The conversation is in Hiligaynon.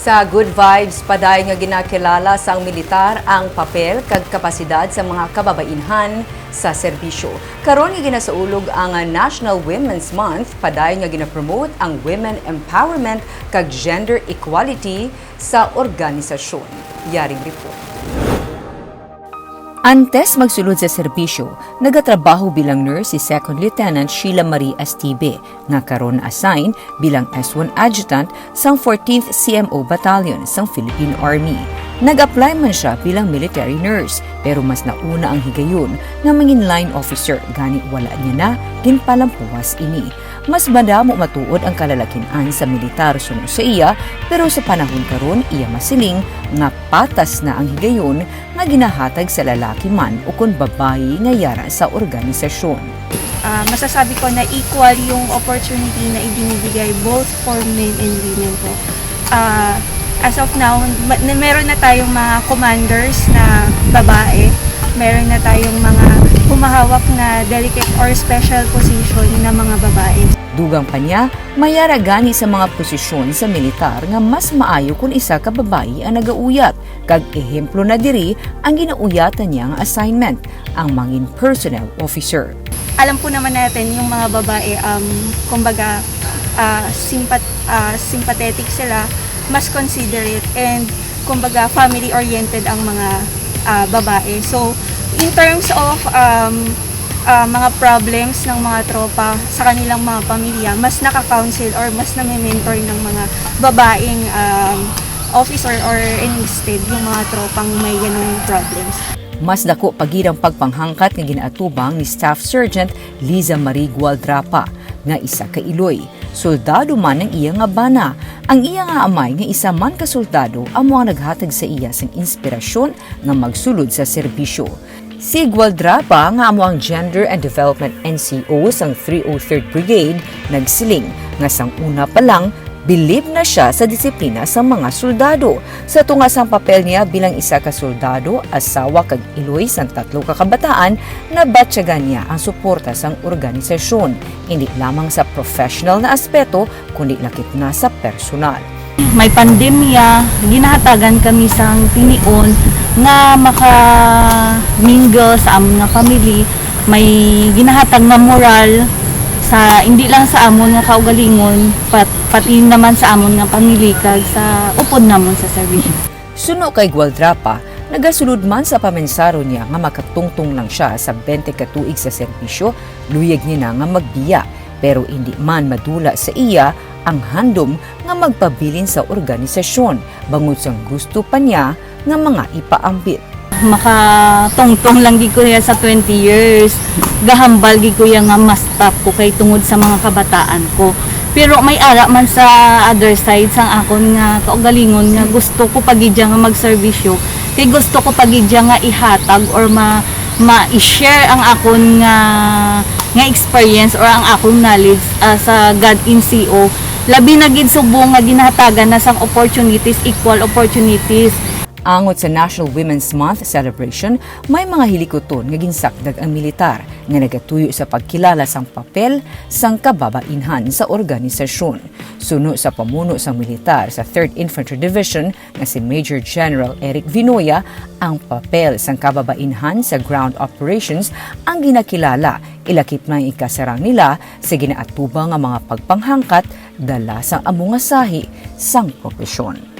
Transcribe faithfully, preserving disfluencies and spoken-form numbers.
Sa Good Vibes, padayon nga ginakilala sang militar ang papel kag kapasidad sa mga kababainhan sa serbisyo. Karon nga ginasaulog ang National Women's Month, padayon nga ginapromote ang women empowerment kag gender equality sa organisasyon. Yaring report. Antes magsulod sa serbisyo, nagatrabaho bilang nurse si Second Lieutenant Sheila Marie Astibe, nga karon na-assign bilang S one Adjutant sang fourteenth C M O Battalion sang Philippine Army. Nag-apply man sia bilang military nurse, pero mas nauna ang higayon nga mangin line officer, gani wala niya na ginpalampuwas ini. Mas madamo matuod ang kalalakin-an sa militar suno sa iya, pero sa panahon karon iya masiling nga patas na ang higayon nga ginahatag sa lalaki man ukon babayi nga yara sa organisasyon. Ah, masasabi ko na equal yung opportunity na ibinibigay both for men and women po. Ah, as of now, ma- na- meron na tayong mga commanders na babae, meron na tayong mga humahawak na delicate or special position na mga babae. Dugang pa niya, may yara gani sa mga posisyon sa militar nga mas maayo kon isa ka babayi ang nagauyat, kag ehemplo na diri ang ginauyatan niya nga assignment, ang mangin personnel officer. Alam po naman natin yung mga babae, um, kumbaga, ah, sympat- ah, sympathetic sila, mas considerate, and kumbaga family-oriented ang mga ah, babae. So, in terms of um, ah, mga problems ng mga tropa sa kanilang mga pamilya, mas naka-counsel or mas nami-mentor ng mga babaeng um, officer or enlisted yung mga tropang may ganung problems. Mas dako pa gid ang pagpanghangkat nga ginaatubang ni Staff Sergeant Liza Marie Gualdrapa, nga isa ka Iloy. Soldado man ang iya nga bana. Ang iya nga amay nga isa man ka soldado amo ang naghatag sa iya sing inspirasyon nga magsulod sa serbisyo. Si Gualdrapa, nga amo ang Gender and Development N C O sang three oh third Brigade, nagsiling nga sang una pa lang, bilib na sia sa disiplina sang mga soldado. Sa tunga sang papel niya bilang isa ka soldado, asawa kag iloy sang tatlo ka kabataan, nabatyagan niya ang suporta sang organisasyon, indi lamang sa professional na aspeto, kundi lakip na sa personal. May pandemya, ginahatagan kami sang tinion nga maka-mingle sa amon nga family. May ginahatag nga moral sa, hindi lang sa amon nga kaugalingon, pat, pati naman sa amon nga family kag sa upod namon sa serbisyo. Suno kay Gualdrapa, nagasulod man sa pamensaron niya nga makatungtong lang sia sa bente ka tuig sa serbisyo, luyag niya na nga magbiya, pero indi man madula sa iya ang handom nga magpabilin sa organisasyon bangod sang gusto pa niya nga mga ipaambit. Makatungtong lang gid ko niya sa twenty years. Gahambal gid ko ya nga ma-stop ko kay tungod sa mga kabataan ko. Pero may ara man sa other side sang akon nga kaugalingon nga gusto ko pa gid ya nga magserbisyo. Kay gusto ko pa gid ya nga ihatag or ma, ma-share ang akon nga nga experience or ang akong knowledge ah, sa God N C O, labi na gid subong nga ginahatagan na sang opportunities, equal opportunities. Angot sa National Women's Month celebration, may mga hilikuton nga ginsakdag ang militar nga nagatuyo sa pagkilala sang papel sang kababainhan sa organisasyon. Suno sa pamuno sang militar sa Third Infantry Division, nga si Major General Eric Vinoya, ang papel sang kababainhan sa ground operations ang ginakilala, ilakip na ang ikasarang nila sa ginaatubang nga mga pagpanghangkat dala sang amo nga sahi sang propesyon.